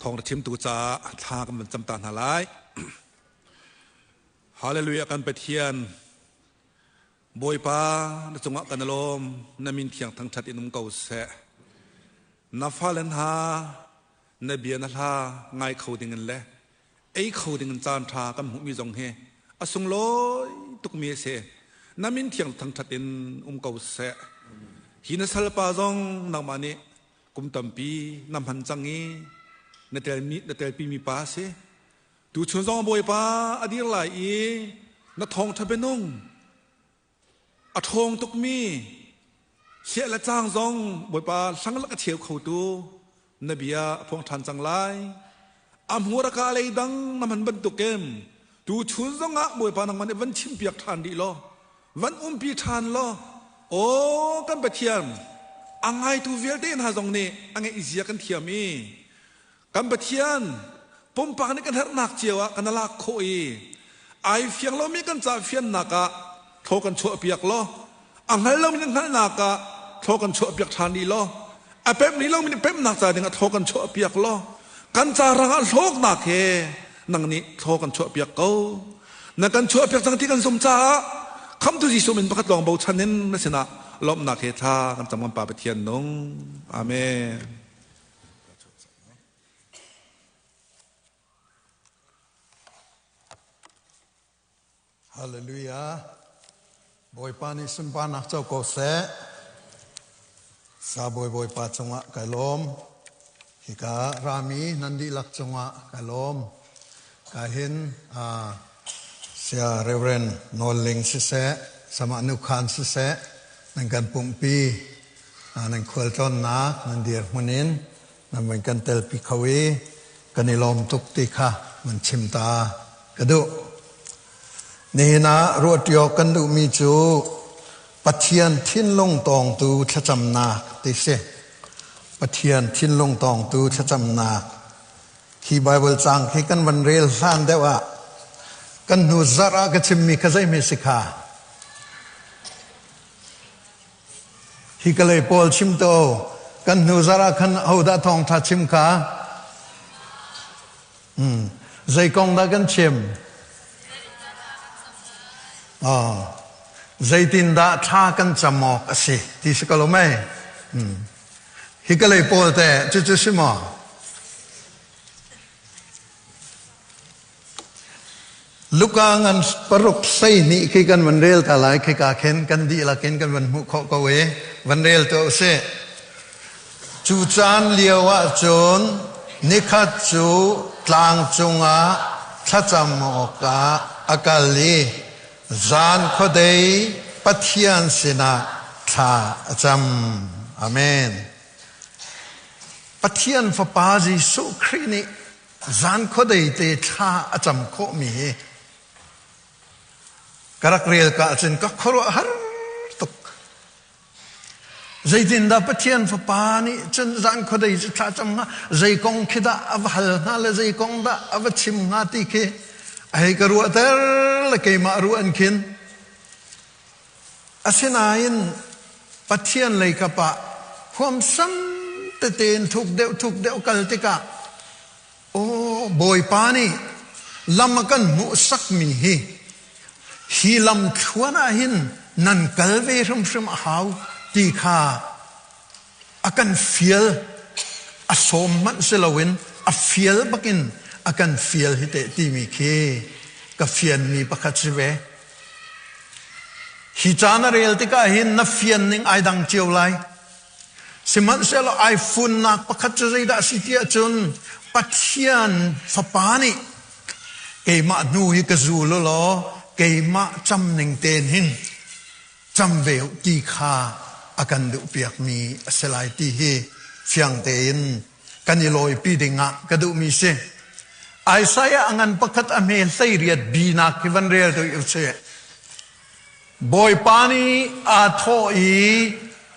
Thawngtha chimtu caah thla kan van cam ta hna lai. Hallelujah kan Pathian Bawipa na cungah kan lawm na min thiang thangthat in um ko seh. Na fale hna na bia na hla ngai kho ding in le ei kho ding in caan ṭha kan hmuhmi zong hi a sunglawi tukmi a si. Na min thiang thangṭhat in um ko seh. Hi na salpa zong nangmah nih kum tampi na hman cang i na telmi na telpimi pa a si. Tuchun zong Bawipa a dir lai i na thawngṭha bianung a ṭhawng tukmi hliah le caang zong Bawipa hlanglak a cheu khotu na bia a phuang ṭhan cang lai. A hmur a ka lei dang na hman bantukin tuchun zongah Bawipa nangmah nih van chimpiak ṭhan rih law van umpi ṭhan law aw kan Pathian a ngaitu vialte hna zong nih a ngeih zia kan thiam i Kan Pathian pumpak nih kan herhnak cio ah kan lak khawh i ai fiang lomi kan ca fiannak ah thaw kan chuahpiak law a hngal lomi na hngalhnak ah thaw kan chuahpiak ṭhan rih law a pemh rih lomi nih pemhnak ca dingah thaw kan chuahpiak law kan ca rangah hlawknak he nang nih thaw kan chuahpiak ko na kan chuahpiak cang ti kan zum caah khamtu Jesuh min pakhat lawng bochan in na sinah lawmhnak he thla kan cam kan Pa Pathian nung amen Hallelujah. Bawipa nih sunparnak co ko seh. Sa bawi Bawipa cungah kai lawm. Hika rami nan dihlak cungah kai lawm. Ka hin sia Reverend Nawl Ling siseh, Sama Nu Khan siseh, nan kan pumhpi Nan khualtlawnnak nan dirhmun in nan van kan telpi kho i kan i lawm tuk ti kha van chim ta ka duh. Nihin ah ruahṭi awk kan duhmi cu Pathian thinlung tawngtu thlacamnak ti si. Pathian thinlung tawngtu thlacamnak. Hi Baibal caang khi kan van rel hlan deuh ah kan hnu zarh ah ka chimmi kha zeihme si kha? Hi ka lei pawl chim to kan hnu zarh ah khan hodah thawngṭha chim kha? Zei kong dah kan chim? Oh, zeitindah thla kan cam awk a si ti si ko lo mei? Hi ka lei pawl te cucu si maw? Luka ngan paruk 12 khi kan van rel ta lai khika khin kan dihlak in kan van hmuh khawh ko i van rel tuah usih. Cu caan lio ah cun nikhat cu tlang cungah thlacam awkah a kal i zan khuadei Pathian sinah thla a cam. Amen. Pathian Fapa Jesuh Khrih nih zan khuadei te thla a cam khawhmi hi ka rak rel ka ahcun ka khuaruahhar tuk. Zeitindah Pathian Fapa nih cun zan khuadei cu thla cam hnga, zei kong khi dah a va hal hnga le zei kong dah a va chim hnga ti khi a hei ka ruahter le keimah ruah an khin. Asinain Pathian lei kap ah huamsam tete in thuk deuh thuk deuh kal tikah aw Bawipa nih lam a kan hmuhsakmi hi hi lam thluan ah hin nan kal ve hrimhrim a hau ti kha a kan fial a sawm hmanh si loin a fial bakin a kan fial hi teh timi khi ka fianmi pakhat si ve. Hi ca na rel tikah hin na fian ning ai dang cio lai. Sihmanhsehlaw ai funnak pakhat cu zeidah a si ti ahcun Pathian Fapa nih keimah hnu hi ka zul u law keimah cam ning tein hin cam ve u ti kha a kan duhpiakmi a si lai ti hi fiang tein kan i lawipi dingah ka duhmi si. Isaiah a ngan pakhat a hme 18 binak hi van rel tu usih. Bawipa nih aa thawh i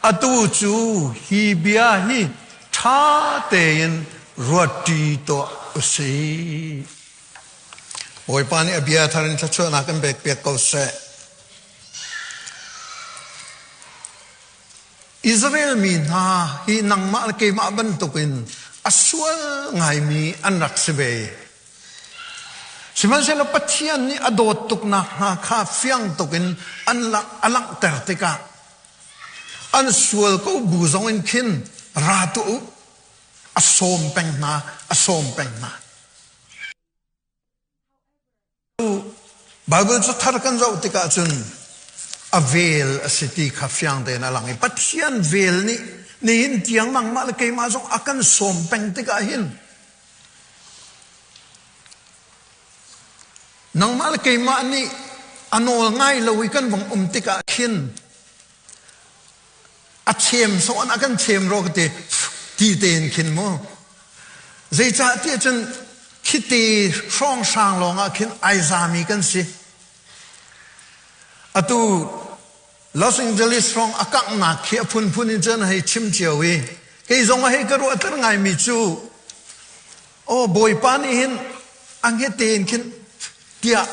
atu cu hi bia hi ṭha tein ruatṭi tuah usih. Bawipa nih a bia thar in thluachuahnak in pek piak ko seh. Israel mi hna hi nangmah le keimah bantukin A sual ngaimi an rak si ve. Sihmanhsehlaw Pathian nih a dawt tuknak hna kha fiang tuk in an a langhter tikah an sual ko bu zong in khin ra tuah u, a sawm peng hna, a sawm peng hna. Baibal cu thar kan zoh tikah cun a vel a si ti kha fiang tein a lang i Pathian vel nih nihin tiang nangmah le keimah zong a kan sawm peng tikah hin nangmah le keimah nih a nawl ngai lo i kan vong um tikah khin a chem sawn a kan chem ro ka ti ti tein khin mu. Zeicah tiah cun khite hrawnghrang lawngah khin ai zami kan si. Atu Los Angeles hrawng a kanghnak khi a phunphun in cun hei chim cio i kei zong a hei ka ruahter ngaimi cu aw Bawipa nih hin a hnget tein khin tiah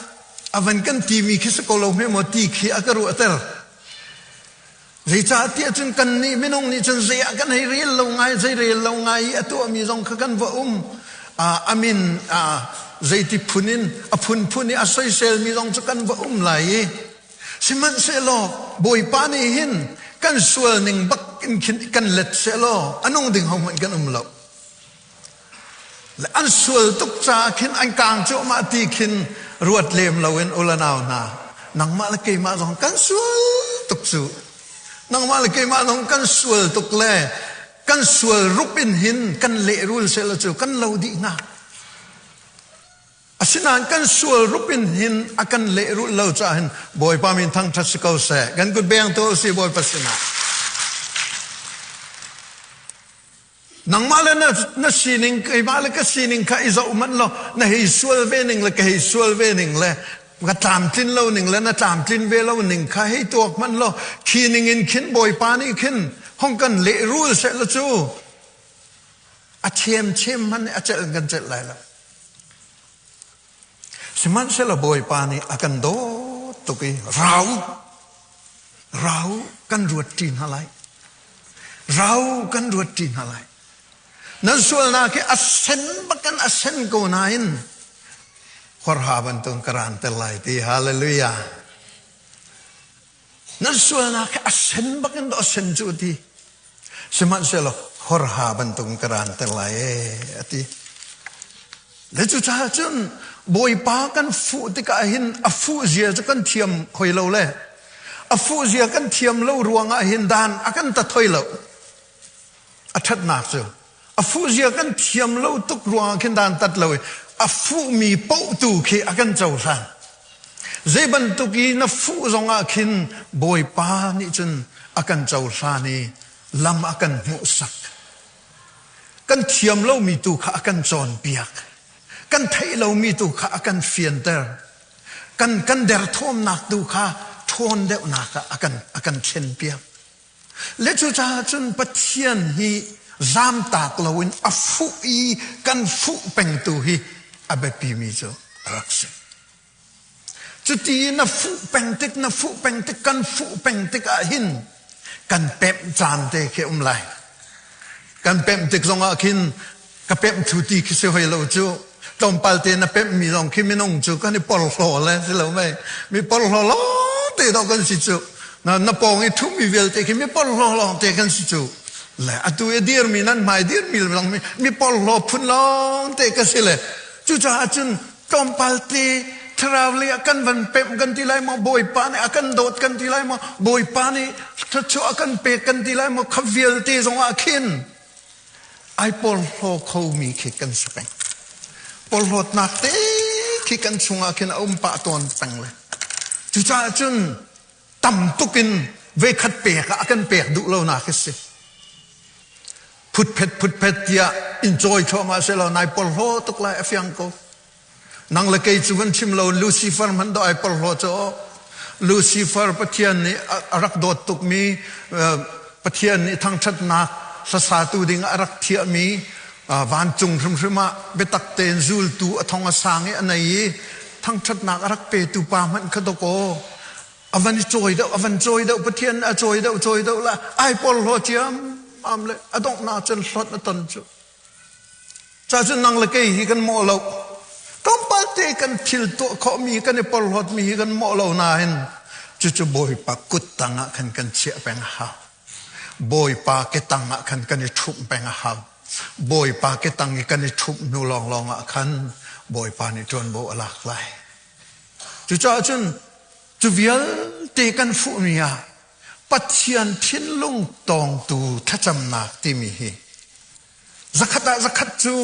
a van kan timi khi si ko lo hme maw ti khi a ka ruahter. Zeicahtiah cun kannih minung nih cun zei ah kan hei rel lo ngai, zei rel lo ngai i a tuahmi zong kha kan va um. A min zeiti phun in a phunphun i a soiselmi zong cu kan va um lai i sihmanhsehlaw Bawipa nih hin kan sual ning bak in khin kan let sehlaw a nung ding hohmanh kan um lo. Le an sual tuk caah khin an kaang cuahmah ti khin ruat lem loin u le nau hna, nangmah le keimah zong kan sual tuk cu. Nangmah le keimah zong kan sual tuk le kan sual rup in hin kan lehrul sehla cu kan lo dih hna. Asinain kan sual rup in hin a kan lehrulh lo caah hin Bawipa min thangṭhat si ko seh. Kan kut beng tu si Bawipa sinah. Nangmah le na sining, keimah le ka sining kha i zoh hmanh law na hei sual ve ning le ka hei sual ve ning le ka tlamtlin lo ning le na tlamtlin ve lo ning kha hei tuak hmanh law khi ning in khin Bawipa nih khin hong kan lehrul seh law cu a ṭhiamṭhiam hmanh nih a celh in kan celh lai lo. Sihmanhsehlaw Bawipa nih a kan dawt tuk i rau rau kan ruat ṭi hna lai. Rau kan ruat ṭi hna lai. Nan sualnak hi a sen bakin a sen ko nain horha bantuk ka ran ter lai ti hallelujah. Nan sualnak hi a sen bakin dawh a sen cu ti. Sihmanhsehlaw horha bantuk ka ran ter lai ee a ti. Le cucaah cun Bawipa kan fuh tikah hin a fuh zia cu kan thiam hoi lo le a fuh zia kan thiam lo ruangah hin dan a kan tat hoi lo. A ṭhatnak cu a fuh zia kan thiam lo tuk ruangah khin dan tat lo i a fuhmi paoh tu khi a kan cohlan. Zei bantuk i na fuh zongah khin Bawipa nih cun a kan cohlan i lam a kan hmuhsak. Kan thiam lomi tu kha a kan cawnpiak. Kan theih lomi tu kha a kan fianter. Kan kan derthawmnak tu kha ṭhawn deuhnak ah a kan thlenpiak. Le cucaah cun Pathian hi zamtak loin a fuh i kan fuh pengtu hi a biapimi cu a rak si. Cuti na fuh peng tik, na fuh peng tik, kan fuh peng tik ah hin kan pemh caan te khi um lai. Kan pemh tik zongah khin ka pemh thu ti khi si hoi lo cu. Tlawmpal te na pemh mi zong khi minung cu kan i porhlaw le si lo mei. Mi porhlaw lawng te dawh kan si cu. Na, na pawng i thumi vialte khi mi porhlaw lawng te kan si cu. Le atu i dirmi nan hmai dirmi zong mi, mi porhlaw phun lawng te ka si le. Cucaah cun tlawmpal te thlarau lei ah kan van pemh kan ti lai maw Bawipa nih a kan dawt kan ti lai maw Bawipa nih thluachuah a kan pek kan ti lai maw kha vialte zongah khin ai porhlaw khomi khi kan si peng porhlawtnak te khi kan chungah khin a um pah tawn peng le cucaah cun tam tuk in veikhat pek ah a kan pek duh lonak hi si phutphet phutphet tiah in cawi thluahmah selaw nai porhlaw tuk lai a fiang ko nang le kei cu van chim lo Lucifer hmanh dawh ai porhlaw cu Lucifer Pathian nih a rak dawt tukmi Pathian nih thangṭhatnak hlasatu ding a rak thiahmi vancung hrimhrim ah biatak tein zultu a thong a sang i a nei i thangṭhatnak a rak petu pa hmanh kha dawkaw a van i cawi deuh a van cawi deuh Pathian a cawi deuh cawi deuh la ai porhlaw ciammam le a donghnak cun hlawt a ton cu. Cacun nang le kei hi kan mawh lo. Tlawmpal te kan thil tuah khawhmi kan i porhlawtmi hi kan mawh lo nain cucu Bawipa kut tangah khan kan chiah peng a hau. Bawipa ke tangah khan kan i ṭhumh peng a hau. Bawipa ke tang i kan i ṭhumh hnu lawnglawng ah khan Bawipa nih ṭuanvo a lak lai. Cucaah cun cu vialte kan fuhmi ah Pathian thinlung tawngtu thlacamnak timi hi zakhat ah zakhat cu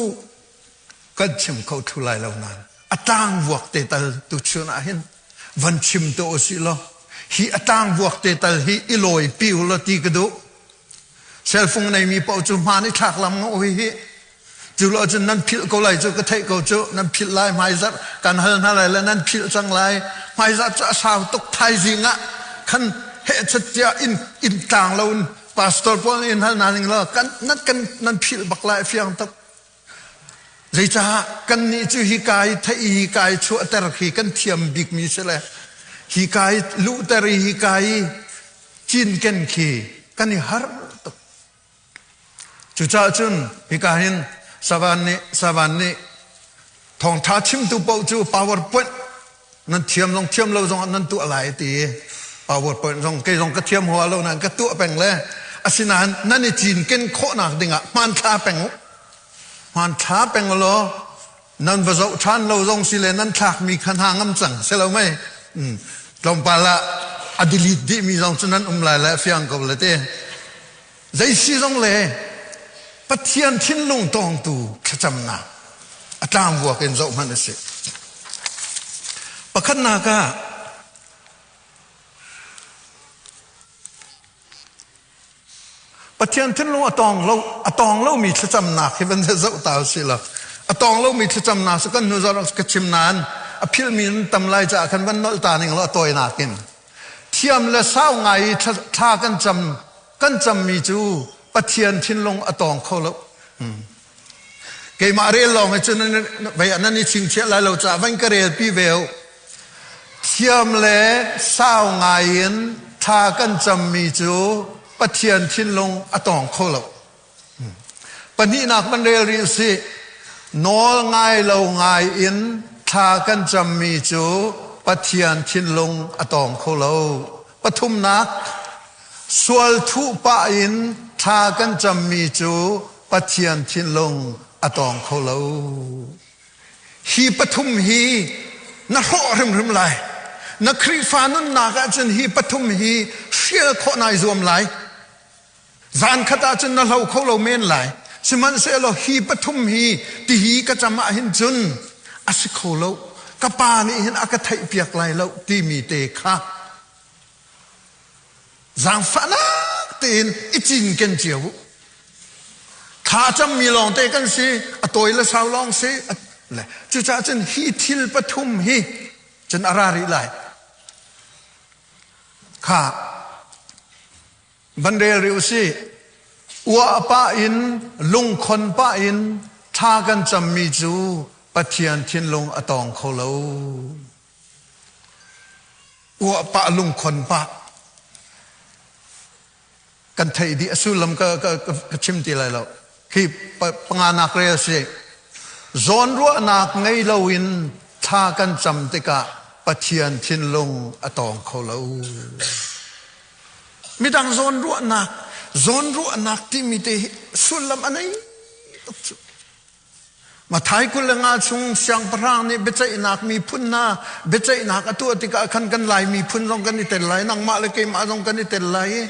kan chim kho thlu lai lo nain a tlang vuak te tal tuchun ah hin van chim te usih law hi a tlang vuak te tal hi i lawi pi u law ti ka duh. Cellphone neimi paoh cu hmaan i thlak lam ngo hi hi cu lo cun nan philh ko lai cu ka theih ko cu nan philh lai hmaizarh kan hal hna lai le nan philh cang lai hmaizarh cu a sau tuk thaizing ah khan hehchat tiah in in tlang lo in pastor pawl nih in hal hna ning law kan nan kan nan philh bak lai fiang tuk Zeicah kannih cu hika i theih i hika i chuahter khi kan thiam bikmi si le hika i luhter i hika i cinken khi kan i harh tuk. Cucaah cun hika hin Savan nih Savan nih thawngṭha chimtu paoh cu PowerPoint nan thiam zong thiam lo zong ah nan tuah lai ti PowerPoint zong kei zong ka thiam hua lo nain ka tuah peng le asinain nan i cinken khawhnak dingah hmanthla peng u hmanthla peng law nan va zoh ṭhan lo zong si le nan thlakmi kha hna ngam cang si lo mei tlawmpal ah a delete dihmi zong cu nan um lai le fiang ko le te Zei si zong le Pathian thinlung tawngtu thlacamnak a tlangvuak in zoh hmanh a si. Pakhatnak ah Pathian thinlung a tawng lo a tawng lomi thlacamnak hi van zoh ta usih law a tawng lomi thlacamnak cu kan hnu zarh ka chim nain a philmi in tam lai caah khan van nolh ta ning law a tawinak in thiam le sau ngai i thla kan cam kan cammi cu Pathian thinlung a tawng kho lo. Keimah rel lawng hi cun vei ah nan i chingchiah lai lo caah van ka rel pi ve u. Thiam le sau ngai in thla kan cammi cu Pathian thinlung a tawng kho lo. Pahnihnak van rel rih usih. Nawl ngai lo ngai in thla kan cammi cu Pathian thinlung a tawng kho lo. Pathumnak, sual thuh pah in thla kan cammi cu Pathian thinlung a tawng kho lo. Hi pathum hi na hrawh hrimhrim lai. Na Khrihfa nunnak ahcun hi pathum hi hrial khawh nai zuam lai. Zan khat ahcun na hlo kho lo men lai. Sihmanhsehlaw hi pathum hi tihi ka cam ah hin cun a si kho lo. Ka pa nih hin a ka theihpiak lai lo timi te kha zaangfahnak tein i cinken cio u. Thla cammi lawng te kan si, a tawi le sau lawng si. Cucaah cun hi thil pathum hi cun a ra rih lai. Kha Van rel rih usih. Uah pah in lungkhon pah in thla kan cammi cu Pathian thinlung a tawng kho lo. Uah pah lungkhon pah kan theih dih a sullam ka, ka, ka, ka chim ti lai lo. Khi panganak rel si. Zawnruahnak ngei loin thla kan cam tikah Pathian thinlung a tawng kho lo. Midang zawnruahnak, zawnruahnak timi te hi sullam a nei tuk cu. Mathai 25 chung siangpahrang nih biaceihnak miphun hna biaceihnak a tuah tikah khan kan Lai miphun zong kan i tel lai, nangmah le keimah zong kan i tel lai i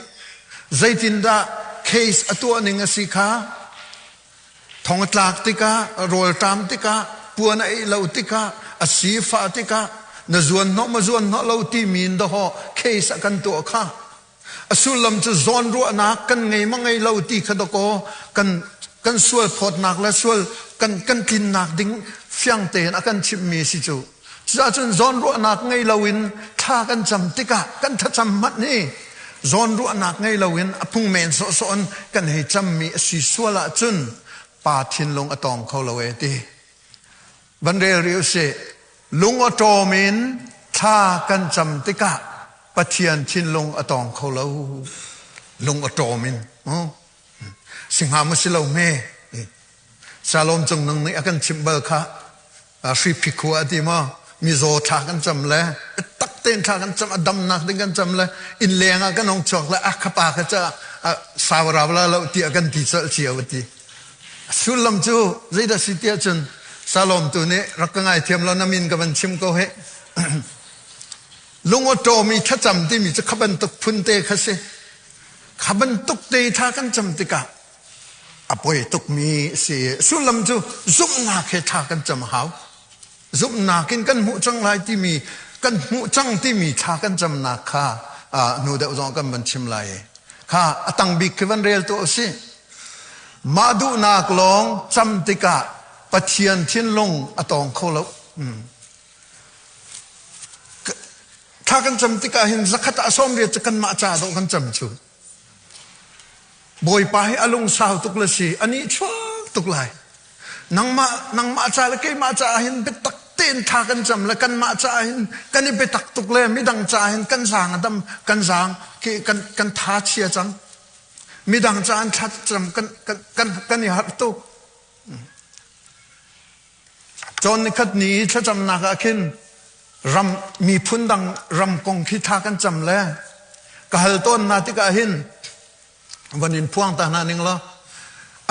zeitindah case a tuah ning a si kha thong a tlak tikah rawlṭam tikah puan a eih lo tikah a sifah tikah na zuan hnawh ma zuan hnawh lo timi in dawhawh case a kan tuah kha a sullam cu zawnruahnak kan ngei ma ngei lo ti kha dawkaw kan kan sual phawtnak le sual kan kan tlinnak ding fiang tein a kan chimhmi si cu cucun zawnruahnak ngei loin thla kan cam tikah kan thlacam hmanh hi zawnruahnak ngei loin a phung men sawhsawh in kan hei cammi a si sual ahcun pa thinlung a tawng kho lo e ti van rel rih usih lung a ṭawm in thla kan cam tikah Pathian thinlung a tawng kho lo lung a ṭawm in si hnga maw si lo hme? Shalom Cung Nung nih a kan chimh bal kha hri phikhua a ti maw mizaw thla kan cam le tak tein thla kan cam a damnak ding kan cam le inn leng ah kan hong chuak le a khapa kha ca saurau la lo tiah kan ti colh cio a ti. Sullam cu zeidah si tiah cun Salom tu nih rak ka ngaithiam lo na min ka van chim ko he. Lungawṭawmi thlacam timi cu kha bantuk phun te kha si. Kha bantuk te thla kan cam tikah a poi tukmi si. Sullam cu zumhnak he thla kan cam a hau. Zumhnak in kan hmuh cang lai timi kan hmuh cang timi thla kan camnak kha hnu deuh zong kan van chim lai. Kha a tang bik khi van rel tuah usih. Mah duhnak lawng cam tikah Pathian thinlung a tawng kho lo. Thla kan cam tikah hin zakhat ah 80 cu kanmah ca dawh kan cam cu. Bawipa hi a lungsau tuk le si, a nih chuak tuk lai. Nangmah nangmah ca le keimah ca ah hin biatak tein thla kan cam le kanmah ca ah hin kan i biatak tuk le midang ca ah hin kan zaang a dam kan zaang kan kan tha chia cang. Midang ca an thla cam kan kan kan kan i harh tuk. Cawn nikhat ni i thlacamnak ah khin ram miphun dang ram kong khi thla kan cam le ka hal tawn hna tikah hin van in phuang ta hna ning law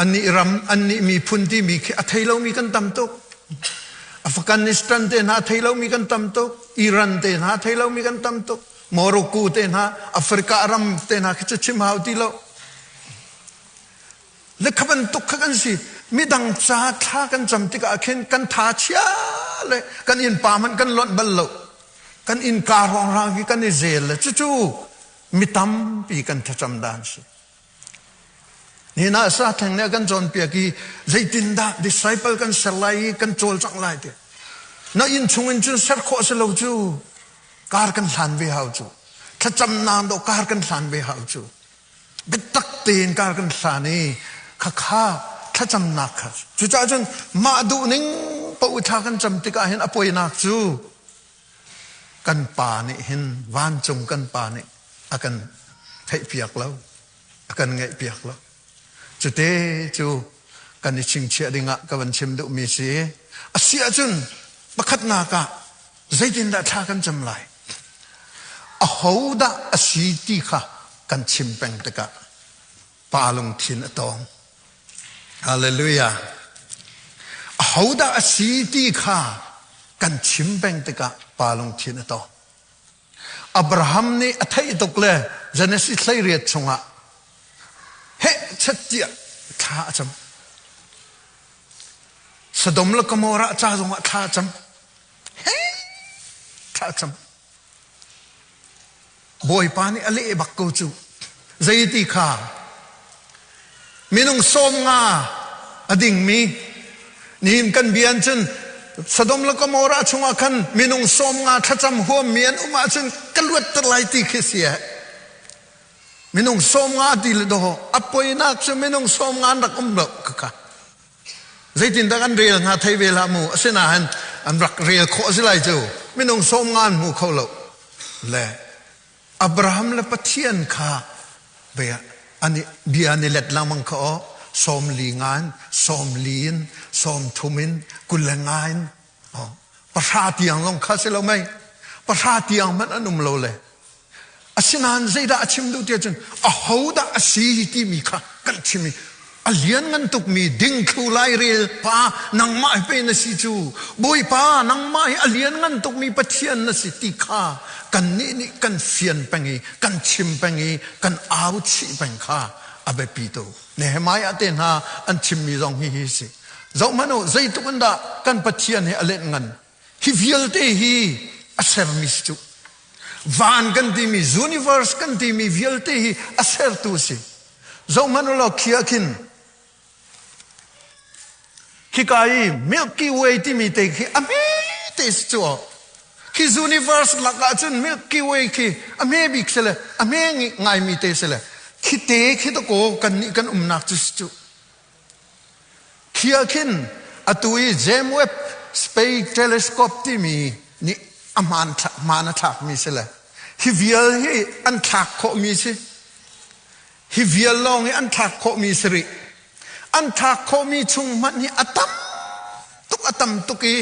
annih ram annih miphun timi khi a thei lomi kan tam tuk. Afghanistan te hna a thei lomi kan tam tuk. Iran te hna a thei lomi kan tam tuk. Morocco te hna Africa ram te hna khi cu chim hau ti lo. Le kha bantuk kha kan si. Midang ca thla kan cam tikah khin kan tha chia le kan innpa hmanh kan lonh bal lo. Kan innka hrawnghrang hi kan i zel le cucu mi tampi kan thlacam dan si. Nihin ah sa theng nih a kan cawnpiak i zeitindah disciple kan ser lai i kan cawlcangh lai ti. Na inn chung in cun ser khawh si lo cu. Kar kan hlan ve hau cu. Thlacamnak dawh kar kan hlan ve hau cu. Biatak tein kar kan hlan i khakha thlacamnak kha cucaah cun mah duhning paoh i thla kan cam tikah hin a poinak cu kan pa nih hin vancung kan pa nih a kan theihpiak lo a kan ngaihpiak lo cute cu kan i chingchiah dingah ka van chim duhmi si a si ahcun pakhatnak ah zeitindah thla kan cam lai ahodah a si ti kha kan chim peng tikah pa lungthin a tawng hallelujah ahodah a si ti kha kan chim peng tikah pa lungthin a tawng Abraham nih a theih tuk le Genesis 18 chungah heh chet tiah thla a cam Sodom le Gomorrah ca zongah thla a cam thla a cam Bawipa nih a leh bak ko cu zeiti kha minung 50 a dingmi nihin kan bia cun Sodom le Gomorrah chungah khan minung 50 thlacam huammi an um ahcun ka luatter lai ti khi si minung 50 ti le dawh a poinak cu minung 50 an rak um lo kaka Zeitindah kan rel hnga thei ve hlah mu. Asinain an rak rel khawh a si lai cu. Minung 50 an hmu kho lo. Le Abraham le Pathian kha bia an bia an i let lengmang kha aw 40 ngan 40 in 30 in 25 in 10 tiang zong kha si lo mei 10 tiang hmanh an um lo le Asinain zeidah a chim duh tiah cun ahodah a si timi kha kan chim i a lianngan tukmi dingthlu lairel pa nangmah hi pei na si cu Bawipa nangmah hi a lianngan tukmi Pathian na si ti kha kannih nih kan fian peng i kan chim peng i kan au chih peng kha a biapi tuk. Nehemiah te hna an chimmi zong hi hi si. Zohhmanh u zeitluk in dah kan Pathian hi a lianngan Hi vialte hi a sermi si cu. Van kan timi, universe kan timi vialte hi a sertu a si. Zohhmanh u law khi ah khin khika i Milky Way timi te khi a hme te si cu aw. Khi universe lak ah cun Milky Way khi a hme bik si le a hme ngaimi te si le khi te khi dakaw kan nih kan umnak cu si cu. Khi ah khin atu i James Webb Space Telescope timi nih a hmaan a thlakmi si le hi vial hi an thlak khawhmi si. Hi vial lawng hi an thlak khawhmi si rih. An thlak khawhmi chung hmanh hi a tam tuk a tam tuk i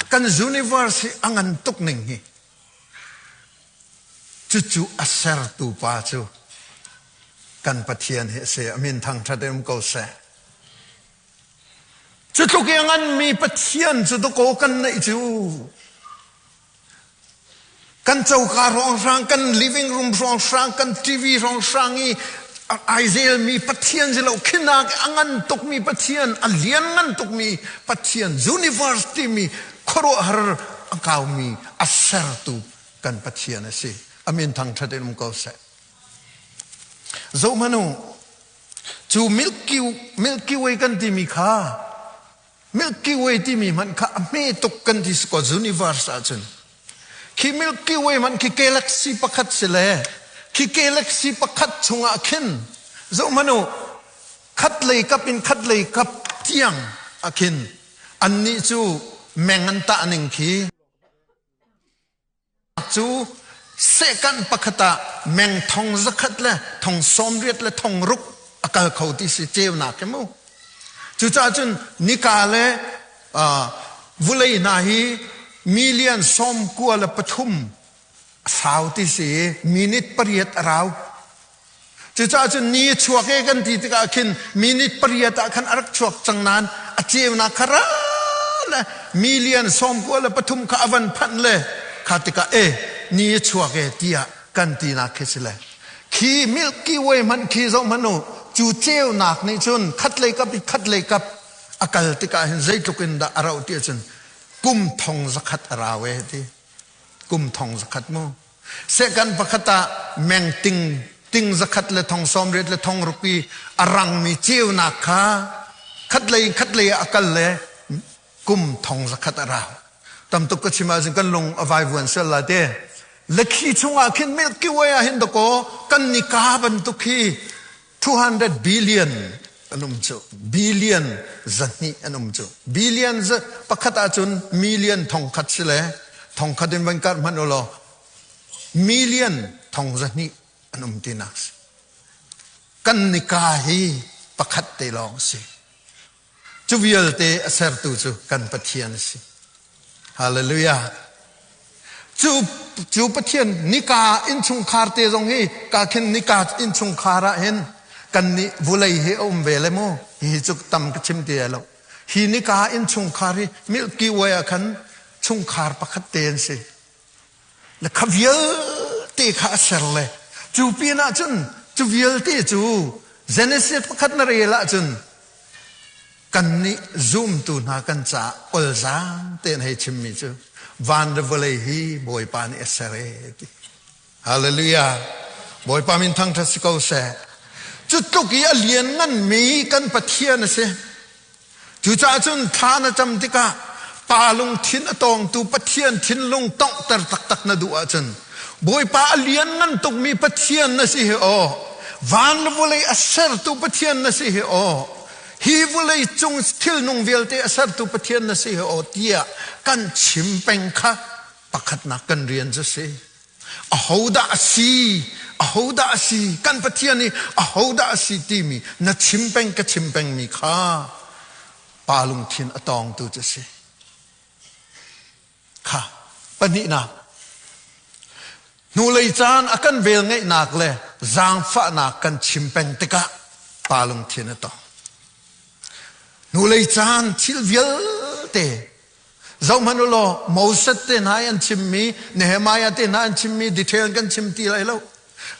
kan universe hi a ngan tuk ning hi. Cucu a sertu pa cu kan Pathian hi a si. A min thangṭhat in um ko seh. Cu tluk i a nganmi Pathian cu dakaw kan neih cu. Kan coka hrawnghrang, kan living room hrawnghrang, kan TV hrawnghrang i ai zelmi Pathian si lo khinak a ngan tukmi Pathian, a lian ngan tukmi Pathian, universe timi khuaruahhar a kaumi a sertu kan Pathian a si. A min thangṭhat in um ko seh. Zohhmanh u, cu Milky, Milky Way kan timi kha Milky Way timi hmanh kha a hme tuk kan ti ko universe ahcun. Khi Milky Way hmanh khi galaxy pakhat si le khi galaxy pakhat chungah khin zohhmanh u khat lei kap in khat lei kap tiang ah khin annih cu meng an tah ning khi Cu sehkanh pakhat ah meng thong zakhat le thong sawmriat le thong ruk a kal kho ti si ceunak hi mu. Cucaah cun nika le vulei hna hi million 93 a sau ti si i minute 8 a rau. Cucaah cun ni a chuak e kan ti tikah khin minute 8 ah khan a rak chuak cang nain a ceunak kha ra le million 93 kha a van phanh le kha tikah e ni a chuak e tiah kan tinak khi si le khi Milky Way hmanh khi zoh hmanh u cu ceunak nih cun khatlei kap i khatlei kap a kal tikah hin zeitluk in dah a rauh ti ahcun kum thong zakhat a rau e ti kum thong zakhat mu Sehkan pakhat ah meng ting ting zakhat le thong sawmriat le thong ruk i a rangmi ceunak kha khatlei in khatlei ah a kal le kum thong zakhat a rau. Tam tuk ka chim ahcun kan lung a vaivuan sual la te. Lakhi chungah khin Milky Way ah hin dakaw kan nika bantuk hi 200 billion an um cu. Billion 200 an um cu. Billion pakhat ahcun million thong khat si le thong khat in van karh hmanh u law million thong 200 an um tinak si. Kan nika hi pakhat te lawng si. Cu vialte a sertu cu kan Pathian a si. Hallelujah. Cu, cu Pathian nika innchungkhar te zong hi ka khin nika innchungkhar ah hin kan nih vulei hi a um ve le mu. Hi cu tam ka chim ti lo. Hi nika innchungkhar hi Milky Way ah khan chungkhar pakhat te an si. Le kha vialte kha a ser le cu pin ah cun cu vialte cu Genesis pakhat na rel ahcun kannih zumtu hna kan caah olzaang tein hei chimmi cu van le vawlei hi Bawipa nih a ser e ti. Hallelujah. Bawipa min thangṭhat si ko seh. Cu tluk i a liannganmi kan Pathian a si. Cucaah cun thla na cam tikah pa lungthin a tawngtu Pathian thinlung tonghter taktak na duh ahcun Bawipa a lianngan tukmi Pathian na si hi aw van le vawlei a sertu Pathian na si hi aw hi vawlei cung thilnung vialte a sertu Pathian na si hi aw tiah kan chim peng kha pakhatnak kan rian cu si. Ahodah a si? Ahodah a si? Kan Pathian hi ahodah a si timi na chim peng ka chim pengmi kha pa lungthin a tawngtu cu a si. Kha pahnihnak hnulei caan a kan vel ngeihnak le zaangfahnak kan chim peng tikah pa lungthin a tawng. Hnulei caan thil vialte Zohhmanh u law Moses te hna i an chimmi, Nehemiah te hna an chimmi detail kan chim ti lai lo.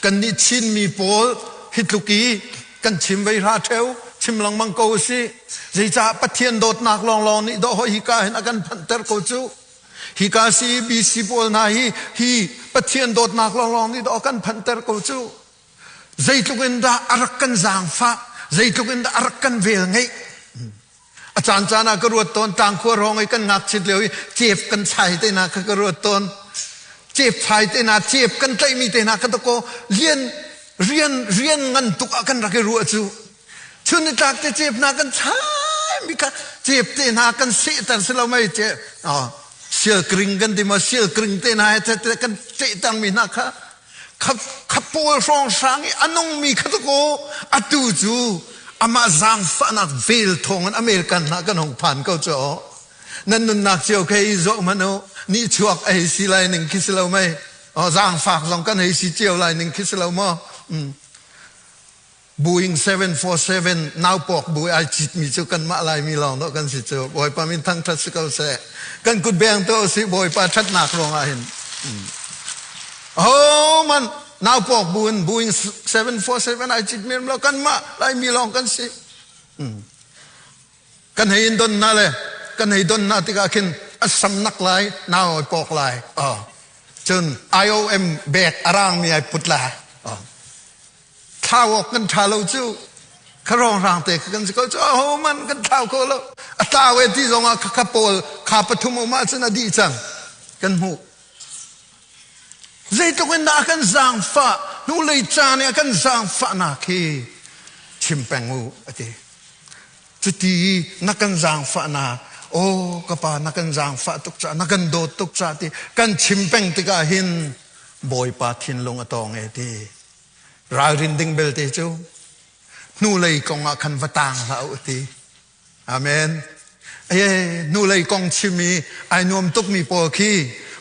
Kannih Chinmi pawl hi tluk i kan chim vei hra ṭheo, chim lengmang ko u sih. Zeicah Pathian dawtnak lawnglawng nih dawh hoi hika hin a kan phanhter ko cu. Hika CBC pawl hna hi hi Pathian dawtnak lawnglawng nih dawh a kan phanhter ko cu. Zeitluk in dah a rak kan zaangfah, zeitluk in dah a rak kan vel ngeih. A caan caan ah ka ruat tawn tlangkhua hrawng i kan ngakchit lio i cep kan chai te hna kha ka ruat tawn. Cep chai te hna, cep kan tlaihmi te hna kha dakaw lian rian rian ngan tuk ah kan rak i ruah cu. Chun ni tlak te cep hna kan chai mi kha cep te hna kan sehter si lo mei ce sial kring kan ti ma sial kring te hna he kan sehter mi hna kha kha pawl hrawnghrang i a nungmi kha dakaw atu cu Amah zaangfahnak vel thawng in American hna kan hung phan ko cu aw. Nan nunnak cio khe i zoh hmanh u. Nihchuak a hei si lai ning khi si lo mei? Aw zaangfak zong kan hei si cio lai ning khi si lo maw? Boeing 747 naupawk bu ai citmi cu kanmah Laimi lawng dawh kan si cu. Bawipa min thangṭhat si ko seh. Kan kut beng tuah usih Bawipa ṭhatnak ruangah hin. Ahohmanh naupawk bu in Boeing 747 ai citmi lo kanmah Laimi lawng kan si. Kan hei in don hna le kan hei don hna tikah khin a samnak lai nau ai pawk lai. Cun IOM bag a rangmi ai put lai. Thlau awk kan ṭha lo cu kha rongrang te kha kan si ko cu ahohmanh kan thlau kho lo a tlau e ti zongah kha kha pawl kha pathum um ahcun a dih cang kan hmuh zeitluk in dah a kan zaangfah hnulei caan i a kan zaangfahnak hi chim peng u a ti cuti na kan zaangfahnak aw ka pa na kan zaangfah tuk ca na kan dawt tuk ca ti kan chim peng tikah hin Bawipa thinlung a tawng e ti Ralrin ding belte cu hnulei kong ah khan va tang hlah u ti. Amen. E hnulei kong chim i ai nuam tukmi pawl khi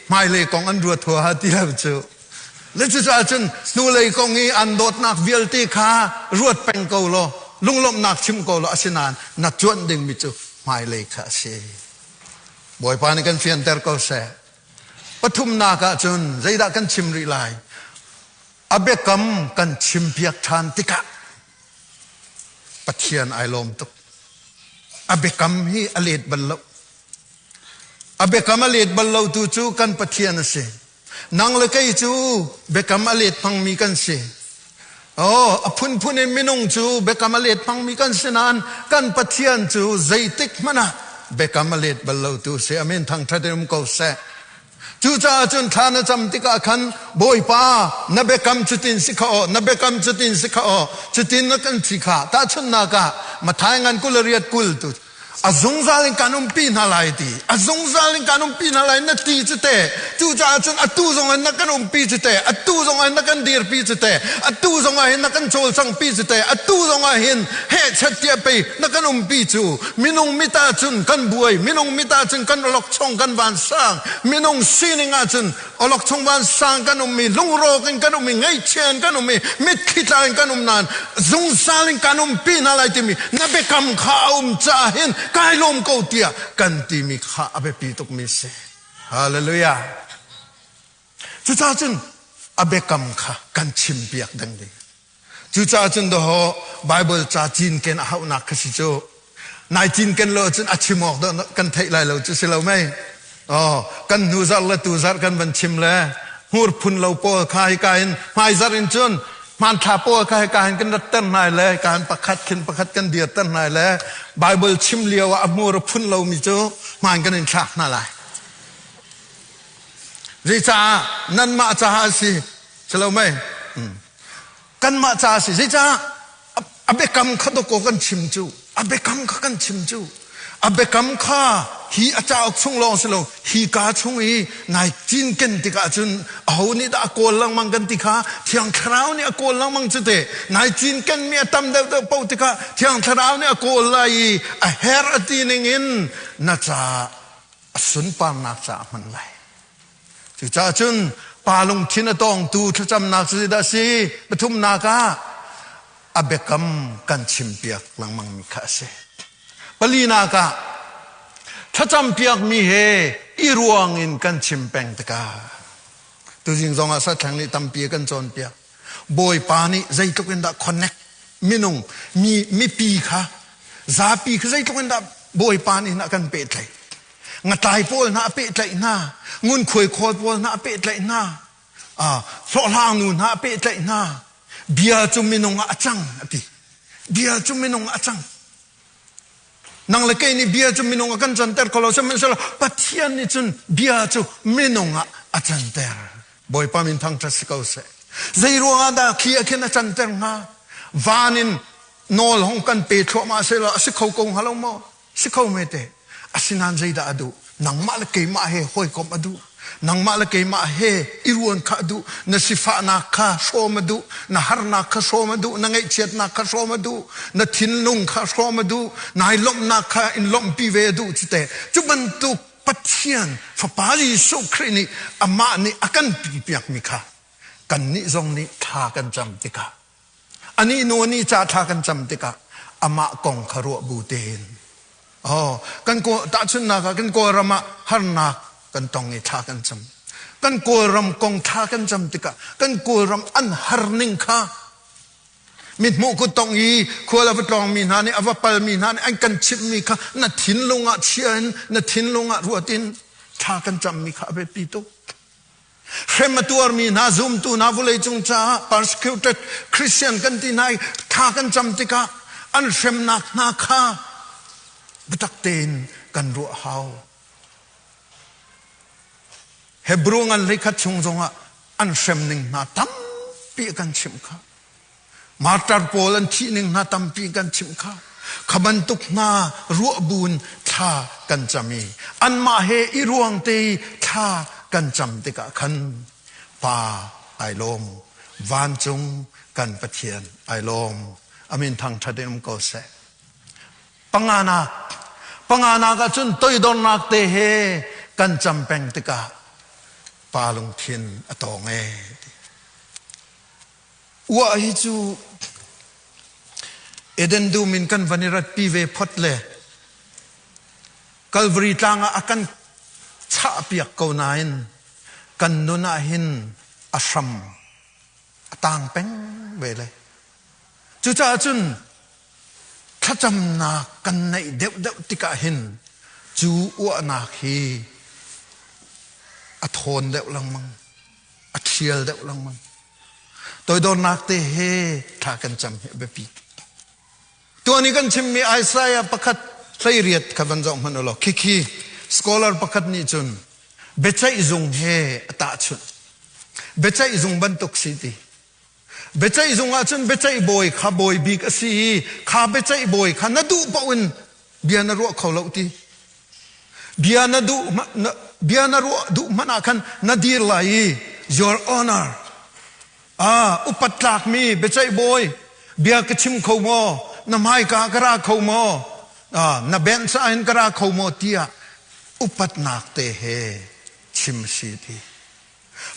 hmailei kong an ruat huaha ti lo cu. Le cucaah cun hnulei kong i an dawtnak vialte kha ruat peng ko law lunglawmhnak chim ko law asinain na cuanh dingmi cu hmailei kha a si. Bawipa nih kan fianter ko seh. Pathumnak ah cun zeidah kan chim rih lai? A biakam kan chimpiak ṭhan tikah Pathian ai lawm tuk. A biakam hi a let bal lo. A biakam a let bal lo tu cu kan Pathian a si. Nang le kei cu biakam a let hmangmi kan si. Oh, a phunphun in minung cu biakam a let hmangmi kan si nain kan Pathian cu zeitik hmanh ah biakam a let bal lo tu si. Amen thangṭhat in um ko seh. Cucaah cun thla na cam tikah khan Bawipa na biakam cutin si kha aw na biakam cutin si kha aw cutin na kan si kha tahchunhnak ah Matthai ngan 28 kul tu a zungzal in kan umpi hna lai ti a zungzal in kan umpi hna lai na ti cu te cucaah cun atu zong in na kan umpi cu te atu zong ah na kan dirpi cu te atu zong ah hin na kan cawlcangpi cu te atu zong ah hin hehchet tiah pei na kan umpi cu minung mit ah cun kan buai minung mit ah cun kan awlokchong kan vansang minung sining ah cun awlokchong vansang kan ummi lungrawk in kan ummi ngaihchia in kan ummi mitthli tla in kan um nain zungzal in kan umpi hna lai timi na biakam kha a um caah hin kai lawm ko tiah kan timi kha a biapi tukmi si hallelujah cucaah cun a biakam kha kan chimpiak ding ding Cucaah cun dawh Bible ca cinken a hauhnak kha si cu. Nai cinken lo cun a chim awk dawh kan theih lai lo cu si lo mei. Oh, kan hnu zarh le tu zarh kan van chim le hmur phun lo pawl kha hika in hmai zarh in cun hmanthla pawl kha hika hin kan rat ter hna le hika hin pakhat khin pakhat kan dir ter hna le Bible chim lio ah a hmur a phun lomi cu hmaan kan in thlak hna lai. Zeicah nanmah caah a si si lo mei? Kanmah ca a si. Zeicah a biakam kha dawkaw kan chim cu a biakam kha kan chim cu a biakam kha hi a cauk chung lawng si lo hi ka chung i nai cinken tikah cun aho nih dah a kawl lengmang kan ti kha Thiang Thlarau nih a kawl lengmang cu te nai cinken mi a tam deuh deuh paoh tikah Thiang Thlarau nih a kawl lai i a her a ti ning in na ca a sunparnak caah hman lai. Cucaah cun pa lungthin a tawngtu thlacamnak cu zeidah a si? Pathumnak ah a biakam kan chimpiak lengmangmi kha a si. Palinak ah thlacampiakmi he i ruang in kan chim peng tikah tuzing zongah sathlang nih tampi a kan cawnpiak. Bawipa nih zeitluk in dah connect minung mi mipi kha zapi kha zeitluk in dah Bawipa nih hin a kan pehtlaih. Ngatlai pawl hna a pehtlaih hna, ngunkhuai khawl pawl hna a pehtlaih hna, hlawhhlang nu hna a pehtlaih hna. Bia cu minung ah a cang a ti. Bia cu minung ah a cang. Nang le kei nih bia cu minung ah kan canter kho lo sihmanhsehlaw Pathian nih cun bia cu minung ah a canter. Bawipa min thangṭhat si ko seh. Zei ruangah dah khi ah khin a canter hnga? Van in nawl hong kan pe thluahmah sehlaw a si kho ko hnga lo maw? Si kho me te. Asinain zeidah a duh? Nangmah le keimah he hawikomh a duh. Nangmah le keimah he i ruan kha a duh. Na sifahnak kha hrawm a duh. Na harnak kha hrawm a duh. Na ngaihchiatnak kha hrawm a duh. Na thinlung kha hrawm a duh. Nai lawmhnak kha in lawmhpi ve a duh cu teh. Cu bantuk Pathian Fapa Jesuh Khrih nih amah nih a kan pipiakmi kha kannih zong nih thla kan cam tikah anih nu anih ca thla kan cam tikah amah kong kha ruah bu tein oh kan tahchunhnak ah kan Kawlram ah harnak kan tong i thla kan cam. Kan Kawlram kong thla kan cam tikah kan Kawlram an har ning kha mithmuh kut tong i khual a va tlawngmi hna nih a va palmi hna nih an kan chimhmi kha na thinlung ah chia in na thinlung ah ruat in thla kan cammi kha a biapi tuk. Hrem a tuarmi hna zumtu hna vawleicung caah persecuted Christian kan ti hna i thla kan cam tikah an hremnak hna kha biatak tein kan ruah hau. Hebrew ngan hleikhat chung zongah an hrem ning hna tampi kan chimh kha. Martar pawl an thih ning hna tampi kan chimh kha. Kha bantuk hna ruah buin thla kan cam i anmah he i ruang te i thla kan cam tikah khan Pa ai lawm, vancung kan Pathian ai lawm. Amin thangṭhat in um ko seh. Panganak, panganak ah cun toidornak te he kan cam peng tikah pa lungthin a tawng ee. Uah hi cu Eden dum in kan van i ratpi ve phot le Calvary tlang ah a kan chahpiak ko nain kan nun ah hin a hram a tang peng ve le. Cucaah cun thlacamnak kan neih deuhdeuh tikah hin cu uahnak hi a thawn deuh lengmang, a ṭhial deuh lengmang. Toidornak te he thla kan cam hi a biapi. Tuan i kan chimmi Isaiah pakhat 18 kha van zoh hmanh u law khikhi scholar pakhat nih cun biaceih zung he a tahchunh. Biaceih zung bantuk si ti. Biaceih zung ahcun biaceih bawi kha bawi bik a si i kha biaceih bawi kha na duh paoh in bia na ruah kho lo ti. Bia na duh bia na ruah duh hmanh ah khan na dir lai i your honor ah upat tlakmi biaceih bawi bia ka chim kho maw na hmaika ka ra kho maw na bench ah hin ka ra kho maw tiah upatnak te he chim si ti.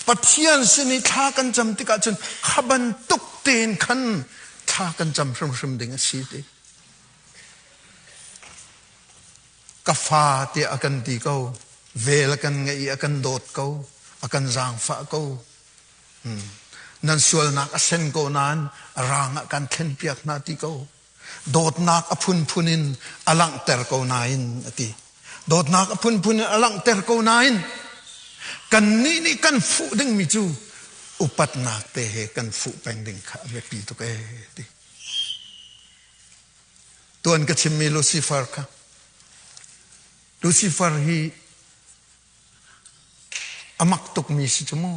Pathian sin i thla kan cam tikah cun kha bantuk tein khan thla kan cam hrimhrim ding a si ti. Ka fa tiah a kan ti ko, vel a kan ngeih i a kan dawt ko, a kan zaangfah ko. Nan sualnak a sen ko nain a rang ah kan thlenpiak hna ti ko. Dawtnak a phunphun in a langhter ko nain a ti. Dawtnak a phunphun in a langhter ko nain kannih nih kan fuh dingmi cu upatnak te he kan fuh peng ding kha a biapi tuk ee ti. Tuan ka chimmi Lucifer kha Lucifer hi a mak tukmi si cu mu.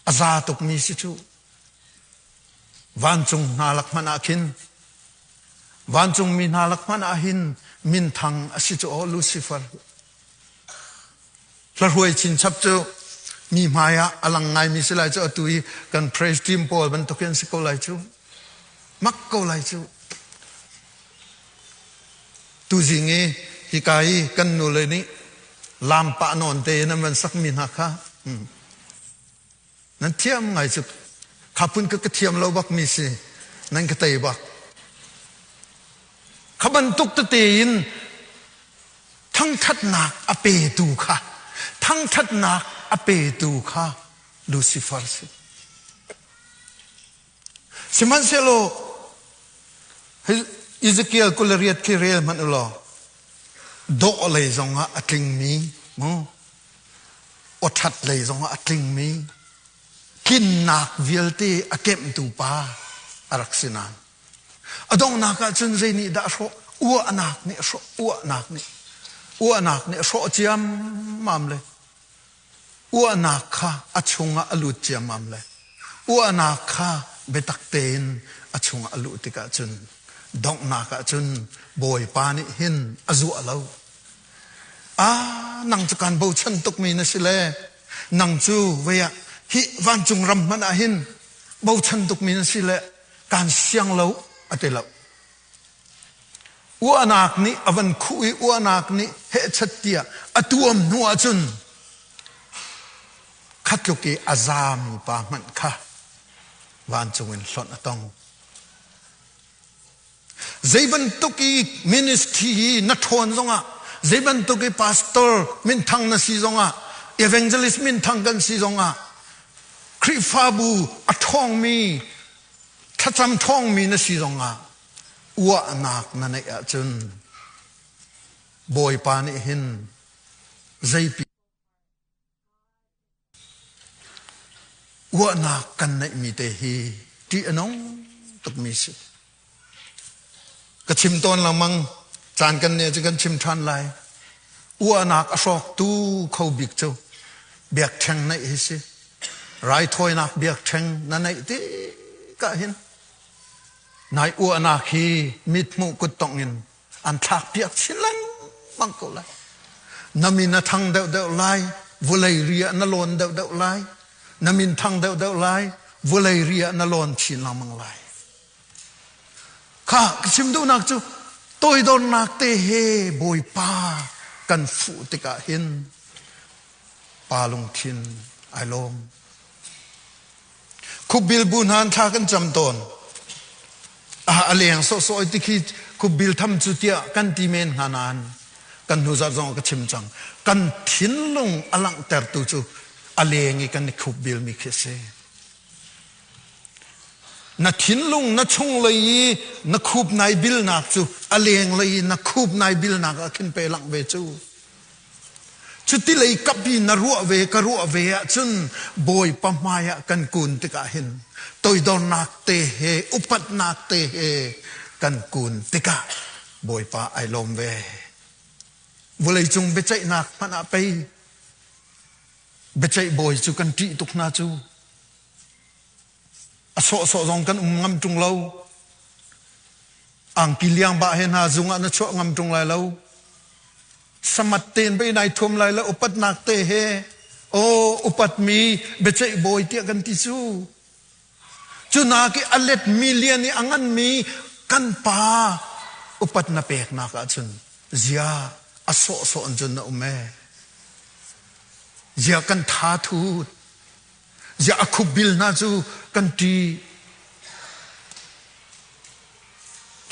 A za tukmi si cu. Vancung hna lak hmanh ah khin vancungmi hna lak hmanh ah hin minthang a si cu aw Lucifer. Hlahruai chinchap cu mi hmai ah a lang ngaimi si lai cu atu i kan praise team pawl bantukin si ko lai cu. Mak ko lai cu. Tuzing i hika i kan nule nih lam pah nawn tein an van sakmi hna kha Nan thiam ngai cu kha phun ka ka thiam lo bak mi si nan ka tei bak. Kha bantuk tete in thangthatnak a petu kha thangthatnak a petu kha Lucifer si. Sihmanhsehlaw Ezekiel 28 khi rel hmanh u law dawh lei zongah a tlingmi mu awṭhat lei zongah a tlingmi tlinnak vialte a kemhtu pa a rak si nain a donghnak ah cun zei nih dah a hrawh uahnak nih a hrawh uahnak nih uahnak nih a hrawh ciammam le uahnak kha a chungah a lut ciammam le uahnak kha biatak tein a chungah a luh tikah cun donghnak ah cun Bawipa nih hin a zuah lo. Ah, nang cu kan bochan tukmi na si le nang cu vei ah hi vancung ram hmanh ah hin bochan tukmi na si le kan siang lo a ti lo. Uahnak nih a van khuh i uahnak nih hehchat tiah a tuam hnu ahcun kha tluk i a zami pa hmanh kha vancung in hlonh a tong. Zei bantuk i ministry hi na ṭhawn zongah, zei bantuk i pastor minthang na si zongah, evangelist minthang kan si zongah, Khrihfabu a ṭhawngmi, thlacam ṭhawngmi na si zongah uahnak na neih ahcun Bawipa nih hin zeipi Uahnak kan neihmi te hi ṭih a nung tukmi si. Ka chim tawn lengmang, caan kan nih cu kan chim ṭhan lai. Uahnak a hrawktu kho bik cu biakṭheng neih hi si. Raithawinak biakṭheng na neih tikah hin nai uahnak hi mithmuh kuttongh in an thlak piak chin lengmang ko lai. Na min a thang deuhdeuh lai, vulei ri ah na lawn deuhdeuh lai. Na min thang deuhdeuh lai, vulei ri ah na lawn chin lengmang lai. Kha ka chim duhnak cu toidornak te he Bawipa kan fuh tikah hin pa lungthin ai lawm. Khupbil bu hna thla kan cam tawn. A leng sawhsawh ti khi khupbil tham cu tiah kan ti men hnga nain kan hnu zarh zong ka chim cang. Kan thinlung a langhtertu cu a leng i kan i khupbil mi khi a si. Na thinlung na chunglei i na khup nai bilnak cu a lenglei i na khup nai bilnak ah khin pe langh ve cu. Cuti lei kap i na ruah ve ka ruah ve ahcun Bawipa hmai ah kan kun tikah hin toidornak te he upatnak te he kan kun tikah Bawipa ai lawm ve. Vawleicung biaceihnak hmanh ah pei biaceih bawi cu kan ṭih tuk hna cu. A sawhsawh zong kan um ngam ṭung lo. Angki liang bah he hna zung ah na chuah ngam ṭung lai lo. Samat tein bei nai thuam lai lo upatnak te he aw upatmi biaceih bawi tiah kan ti cu. Cu nak i a let million i a nganmi kan pa upat na peknak ahcun zia a sawhsawh in cun na um ee. Zia kan tha thut. Ziah a khupbil hna cu kan ṭih.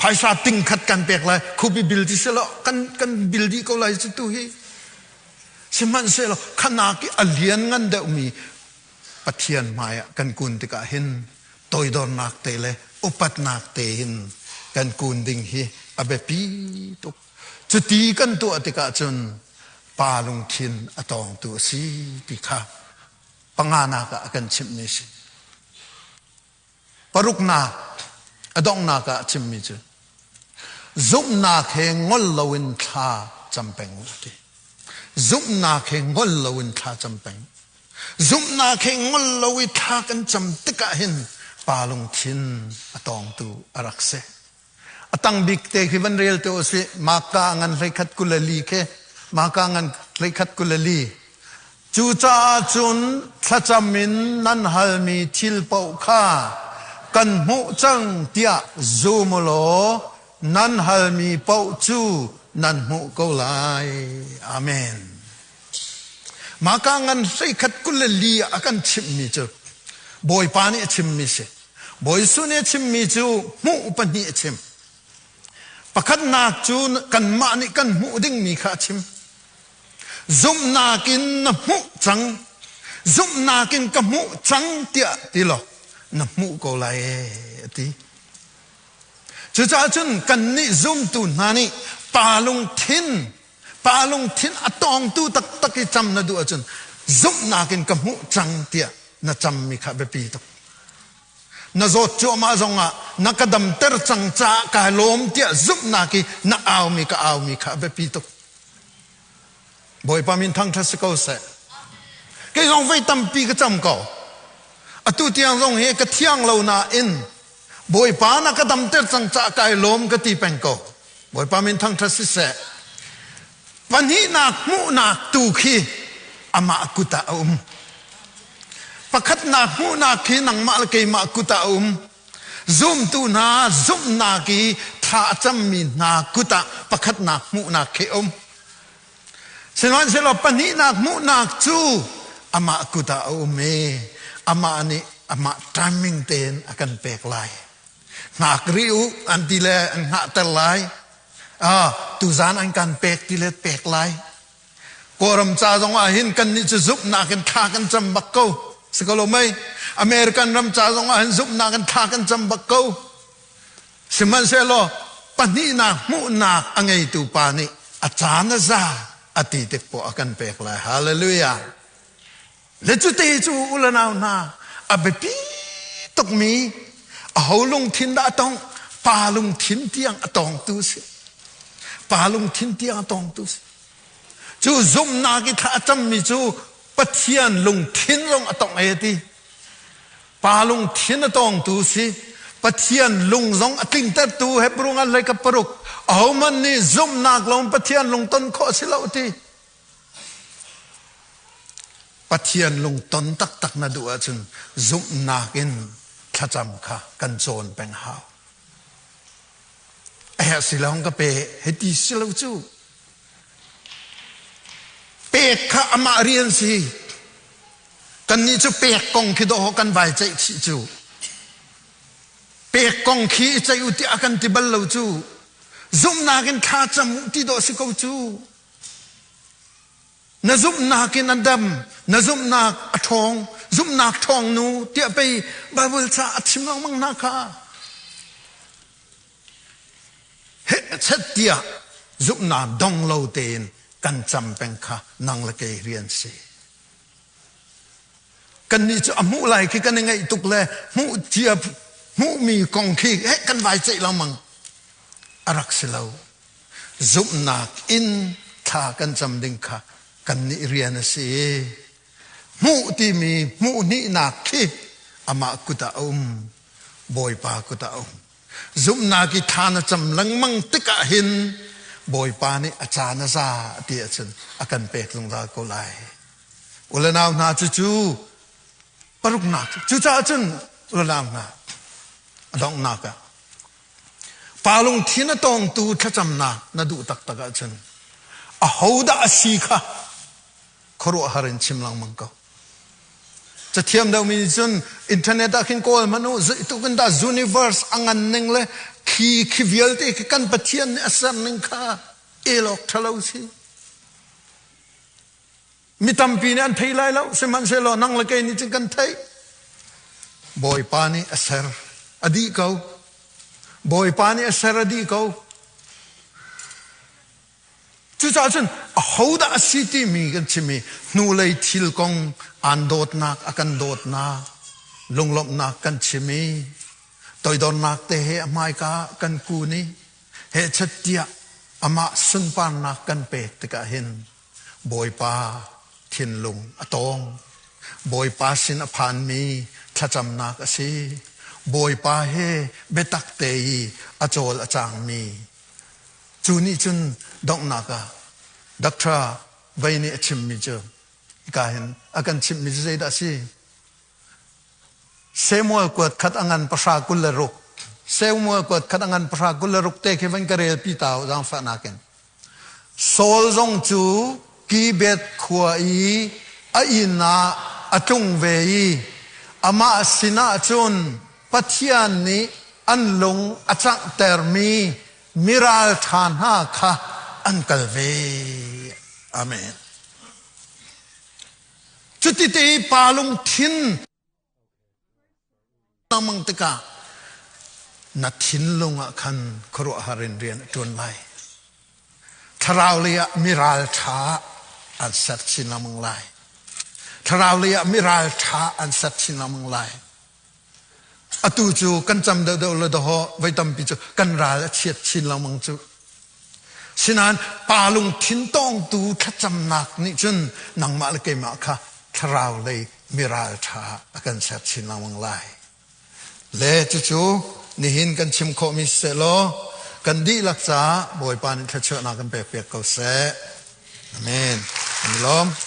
Phaisa ting khat kan pek lai, khup i bil ti selaw kan kan bil dih ko lai cu tu hi. Sihmanhsehlaw khanak i a lian ngan deuhmi Pathian hmai ah kan kun tikah hin toidornak te le upatnak te hin kan kun ding hi a biapi tuk. Cuti kan tuah tikah cun pa lungthin a tawngtu a si ti kha panganak ah a kan chimhmi a si. Paruknak a donghnak ah a chimmi cu zumhnak he ngol loin thla cam peng u ti. Zumhnak he ngol loin thla cam peng. Zumhnak he ngol lo i thla kan cam tikah hin pa lungthin a tawngtu a rak si. A tang bik te khi van rel te usih. Maka ngan 31 24 khi Maka ngan 31 24. Cucaah cun thlacam in nan halmi thil paoh kha kan hmuh cang tiah zum u law nan halmi paoh cu nan hmuh ko lai. Amen. Maka ngan 31 24 ah a kan chimhmi cu Bawipa nih a chimmi si. Bawi Jesuh nih a chimmi cu hmuh pahnih a chim. Pakhatnak cu kanmah nih kan hmuh dingmi kha a chim. Zumhnak in na hmuh cang, zumhnak in ka hmuh cang tiah ti law na hmuh ko lai a ti. Cucaah cun kannih zumtu hna nih pa lungthin pa lungthin a tawngtu taktak i cam na duh ahcun zumhnak in ka hmuh cang tiah na cammi kha biapi tuk. Na zawt cuahmah zongah na ka damter cang caah kai lawm tiah zumhnak i na aumi ka aumi kha biapi tuk. Bawipa min thangṭhat si ko seh. Kei zong voi tampi ka cam ko. Atu tiang zong hi ka thiang lo nain Bawipa na ka damter cang caah kai lawm ka ti peng ko. Bawipa min thangṭhat siseh. Pahnihnak hmuhnak tu khi amah kut ah a um. Pakhatnak hmuhnak khi nangmah le keimah kut ah a um. Zumtu hna zumhnak i thla a cammi hna kut ah pakhatnak hmuhnak khi a um. Sihmanhsehlaw pahnihnak hmuhnak cu amah kut ah a um i amah nih amah timing tein a kan pek lai. Hngak rih u an ti le an hngahter lai. Ah, tuzan an kan pek ti le pek lai. Kawlram ca zong ah hin kannih cu zumhnak in thla kan cam bak ko. Si ko lo mei? American ram ca zong ah hin zumhnak in thla kan cam bak ko. Sihmanhsehlaw pahnihnak hmuhnak a ngeitu pa nih a caan a za a ti tik poah a kan pek lai. Hallelujah. Le cute cu u le nau hna a biapi tukmi aho lungthin dah a tong? Pa lungthin tiang a tawngtu si. Pa lungthin tiang a tawngtu si. Cu zumhnak i thla a cammi cu Pathian lungthin zong a tongh e ti. Pa lungthin a tawngtu si. Pathian lung zong a tlingtertu Hebrew ngan hlei ka paruk. Ahohmanh nih zumhnak lawng Pathian lungton khawh a si lo ti. Pathian lungton taktak na duh ahcun zumhnak in thlacam kha kan cawn peng hau. A herh si lawng ka pe hei ti si lo cu. Pek kha amah rian si. Kannih cu pek kong khi dawh kan vai ceih chih cu. Pek kong khi i ceih u tiah a kan ti bal lo cu. Zumhnak in thla cam u ti dawh si ko cu. Na zumhnak in a dam, na zumhnak a ṭhawng, zumhnak ṭhawng nu tiah pei Bible ca a chim lengmang hna kha. Heh tiah zumhnak dong lo tein kan cam peng kha nang le kei rian si. Kannih cu a hmuh lai khi kan i ngaih tuk le hmuh cia hmuhmi kong khi heh kan vai ceih lengmang. A rak si lo. Zumhnak in thla kan cam ding kha kannih rian a si. Hmuh timi hmuh hnihnak khi amah kut ah a um. Bawipa kut ah a um. Zumhnak i thla na cam lengmang tikah hin Bawipa nih a caan a za ti ahcun a kan pek zungzal ko lai. U le nau hna cucu paruknak cucaah cun u le nau hna a donghnak ah Pa lungthin a tawngtu thlacamnak na duh taktak ahcun ahodah a si kha khuaruahhar in chim lengmang ko. Cathiam deuhmi nih cun internet ah khin kawl hmanh u zeitluk in dah universe a ngan ning le khi khi vialte khi kan Pathian nih a ser ning kha el awk ṭhalo si. Mi tampi nih an thei lai lo, sihmanhsehlaw nang le kei nih cun kan theih. Bawipa nih a ser, a dih ko. Bawipa nih a ser, a dih ko. Cucaah cun ahodah a si timi kan chim i hnulei thil kong aan dawtnak, a kan dawtnak, lunglawmhnak kan chim i toidornak te he a hmaika kan kun i hehchet tiah amah sunparnak kan pek tikah hin Bawipa thinlung a tawng. Bawipa sin a phanmi thlacamnak a si. Bawipa he biatak te i a cawl a cangmi. Cu nih cun donghnak ah Dr. Vei nih a chimmi cu hika hin a kan chimhmi cu zeidah a si? Samuel kuat khat a ngan 26. Samuel kuat khat a ngan 26 te khi van ka rel pi ta u zaangfahnak in. Saul zong cu Gibeath khua i a inn ah a tlung ve i amah sinah cun Pathian nih an lung a canghtermi miralṭha hna kha an kal ve. Amen. Cuti te i pa lungthin lengmang tikah na thinlung ah khan khuaruahhar in rian a ṭuan lai. Thlarau lei ah miral ṭha an ser chin lengmang lai. Thlarau lei ah miral ṭha an ser chin lengmang lai. Atu cu kan cam deuhdeuh le dawh voi tampi cu kan ral a chiat chin lengmang cu. Sinain pa lungthin tawngtu thlacamnak nih cun nangmah le keimah kha thlarau lei miral ṭha a kan ser chin lengmang lai. Le cucu nihin kan chim khawhmi siseh law kan dihlak caah Bawipa nih thluachuahnak kan pek piak ko seh. Amen. Kan i lawm.